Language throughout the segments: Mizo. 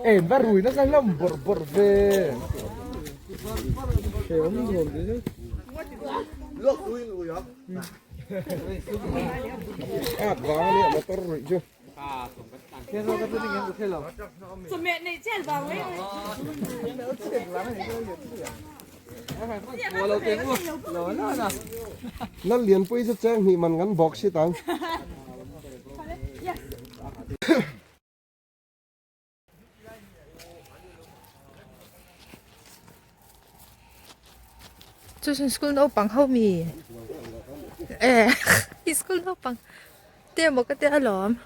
Em va rui nasa hlawm bawrh bawrh ve. Hrehawm nuam ve chu. At vang ania motor ruih chu. Lallianpuii chu cheng hnih man kan bawk si tang. Chu chu school naupang ho mi eh school naupang te emaw ka tia alawm.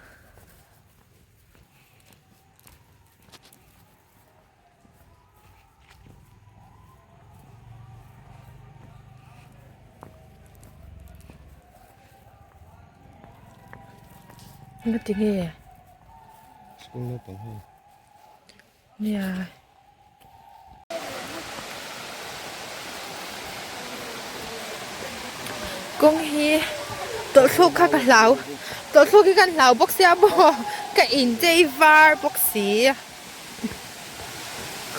Nga ti nge? School naupang ho. Nia. Kawng hi tawlhthluk kha ka hlau tawlhthluk hi kan hlau bawk sia maw ka inchei var bawk si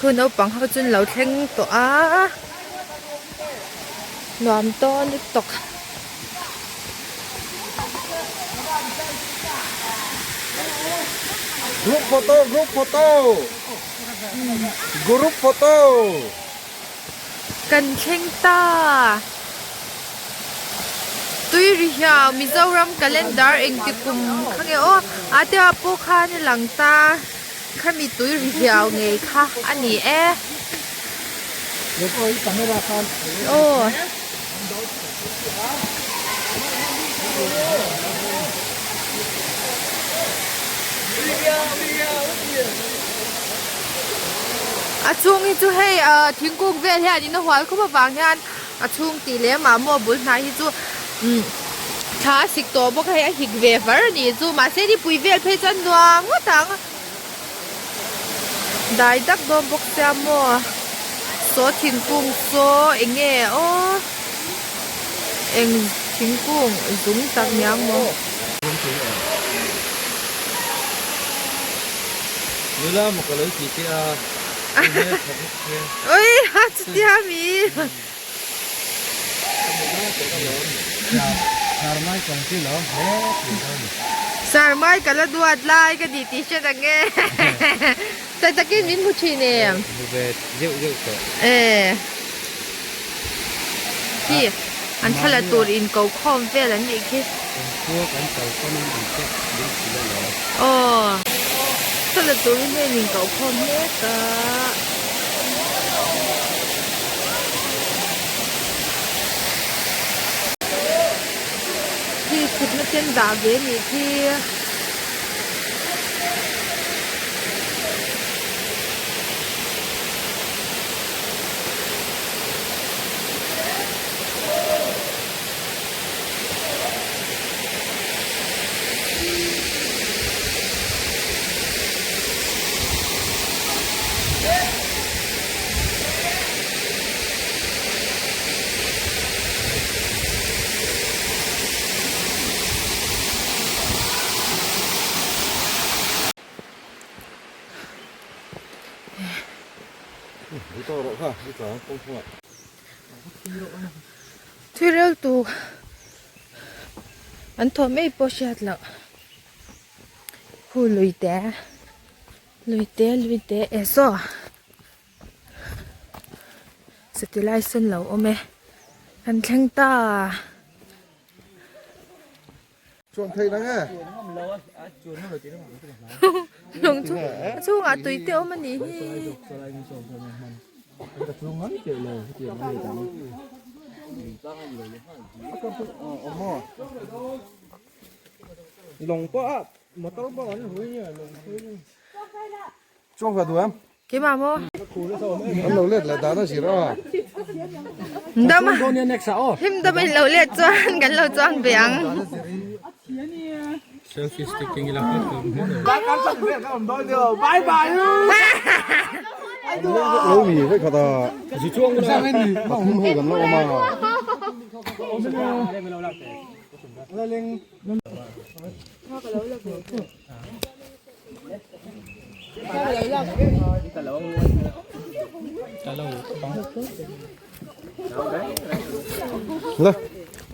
khu naupang ho chu an lo thleng tawh a nuam tawn lutuk. Group photo group photo group photo. Kan thleng ta. Tui ri hiau Mizoram calendar engti kum kha nge aw a te ah pawh khan a lang ta khami tui ri hiau ngei kha a ni e. Aw. A chhung hi chu hei ah thingkung vel hian in a hual khawp avang hian a chhung tih leh amah maw bul hnai hi chu umm thla a sik tawh bawk a hei a hik ve var a nih chu mahse nipui vel phei chuan nuam ngawt ang. Dai dak dawn bawk sia maw saw thingkung saw eng nge aw eng thingkung zung tak nia maw. Nula maw ka lo ti che a Ui ha chutia mi. Sarmai ka la duat lai ka ni tih hriat ang e. Tak takin min hmu thin em? Hmu ve zeuh zeuh tawh. E. Khi an thla la tur in ko khawm vel an nih khi. An khua kan kal pawn in te min hrilh a lo. Aw. Thla la turin hei min ko khawm mek a. Khi thutna ten dah ve a nih khi. Thui rel tuk an thawh mai pawh hriat loh khu lui te lui te lui te eh saw sati lai sawn lo awm e kan thleng ta. Chuan theih nang e. Lung chu a chhungah tui te awm a nih hi. Lawng pawh a motor pawh an hui nge lawng hui. Chuang ve duh em? Keimah maw? An lo let leh dan a zir a. Dam a. Him dam in lo let chuan kan lo chuang ve ang. Selfie stick eng ila hmet lo hmet lo. Bye bye. Lo mi vek khat a. Zu chuang la. Pathum hei kan lo awm a.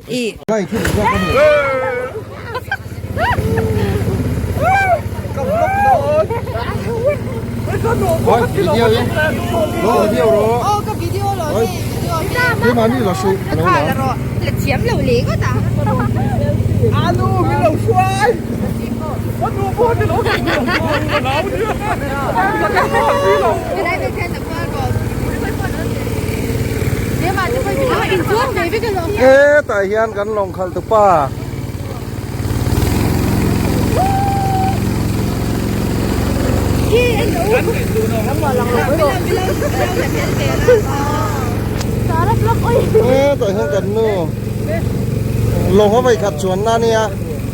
I. Aw ka video lo ni video ka thla la rawh la thiam lo leh ngawt ang. Hetah hian kan lawng khalh tupa hetah hian kan nu lawng a vawikhat chuanna ania.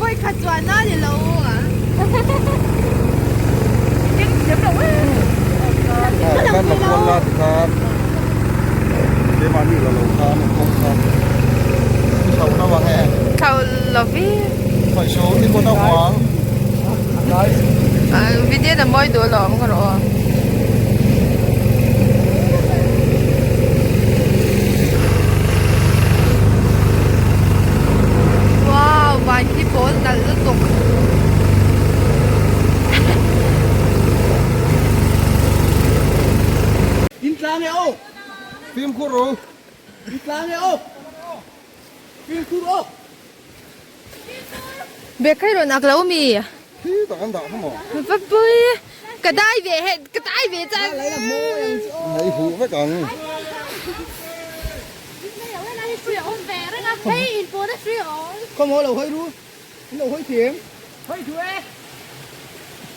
Vawikhat chuanna ni lo a. Khan la kual la ti khan keimahni la lo khan an kawng kha i thlo no ang e. Thlo lo vi. Khawi su i kut a huang. Video na mawi duh lo awm ka rawh aw. Wow van hi pawl nalh lutuk. In tlang e aw. Fimkhur ru. In tlang e aw. Fimkhur aw. Bag kha i rawn ak lo mi? Hi tak an dah kha maw? Va pui. Ka dai ve he ka dai ve chan. Nei huh vek ang. Không lo hơi ru. Lo hơi thiam. Hơi thu e.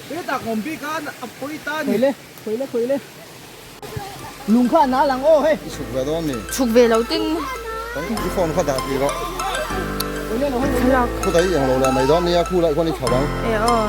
Thế ta còn bi kan a pui ta ni. Le, khoi le khoi le. Lung kha na lang o hei. I chhuk ve dawn ni. Chhuk ve lo tin. I phone kha dah tih rawh. Khu dai eng lo leh mai dawn nia khu lai khuan i chho ang. E aw.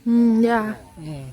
Um yeah. Um.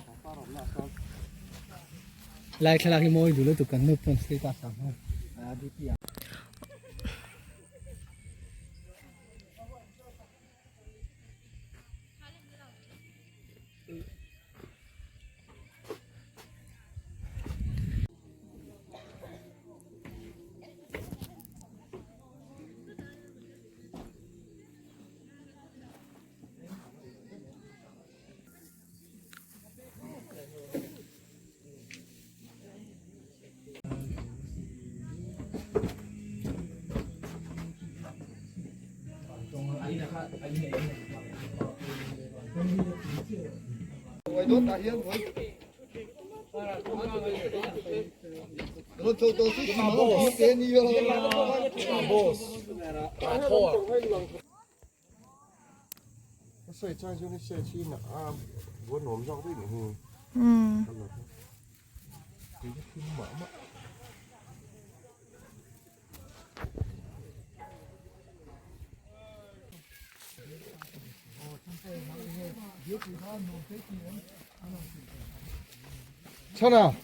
Chana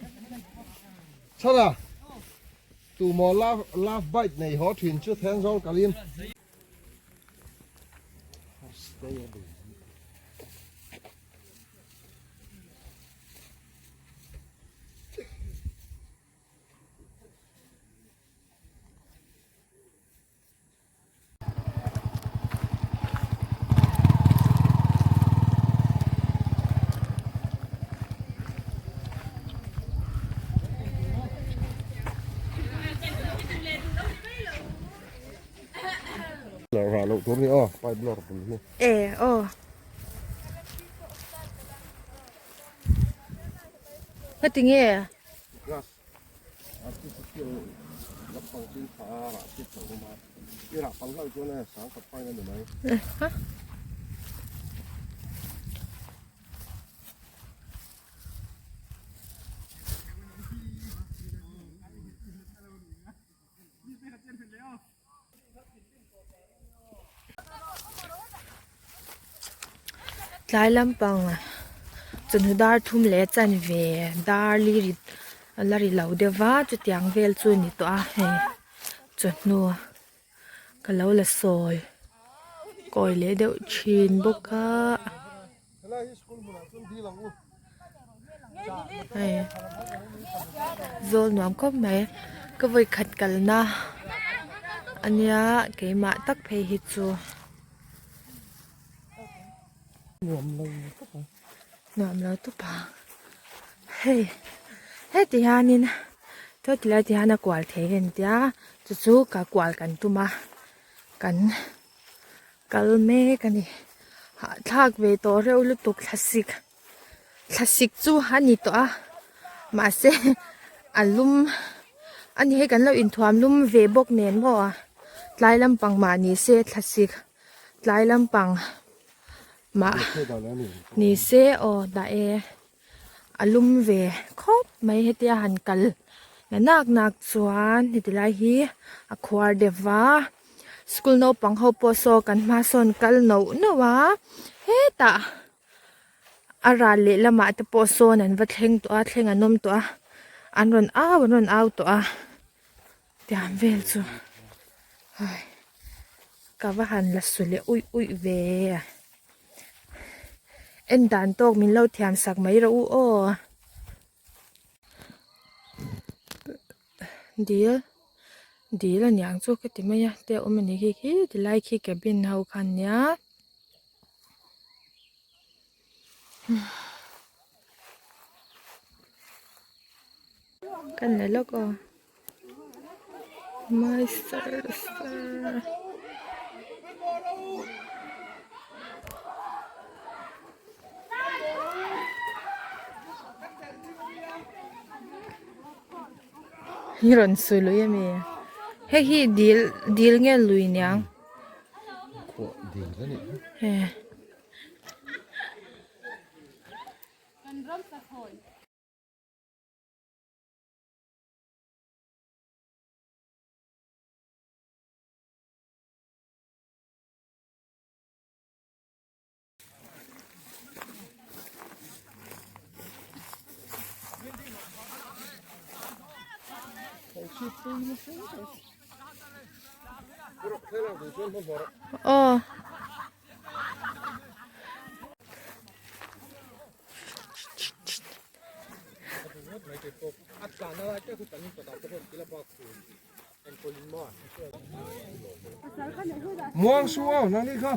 Chana tumaw love love bite nei haw thin chu Thenzawl kalin. Rah loh tur ni aw pipe lawr bul hi. E aw. Ngati nge? Grass artificial lampang chu in phah a rah chip lo awm a i rah pang hlauh chuan e sang khat pain a ni mai. Ha. Tlai lampang chawhnu dar thum leh chanve dar li ri la ri lo deuh va chutiang vel chu a ni tawh a hei chawhnu ka lo la sawi kawi leh deuh thin bawk a. Hei zawl nuam khawp mai ka vawi khat kalna ania keimah tak phei hi chu nuam lo tawp a hei heti hianin chaw ti lai ti hian a kual thei a ni tia chu chu ka kual kan tum a kan. Kal mek a ni. Hahthlak ve tawh reuh lutuk thlasik thlasik chu a ni tawh a mahse a lum a ni hei kan lo inthuam lum ve bawk nen maw tlai lampang mah ni se thlasik tlai lampang mah ni se aw dah e a lum ve khawp mai hetia han kal na nak nak chuan heti lai hi a khuar deuh va school naupang ho pawh saw kan hma sawn kal noh noh a hetah a ral leh lamah te pawh sawn an va thleng tawh a thleng an awm tawh a an rawn au an rawn au tawh a tiang vel chu hai ka va han la su leh uih uih ve. En dan tawk min lo thiam sak mai rawh u aw. Dil dil a niang chu ka ti mai a te awm a ni khi khi ti lai khi cabin ho kha an nia. Kan la lawk aw. Mai sar sar. Hi rawn sawi lui a mi? Hei hi dil dil nge lui niang? Khuah dil a nih hi. He. Aw. Muang su aw nang ni kha.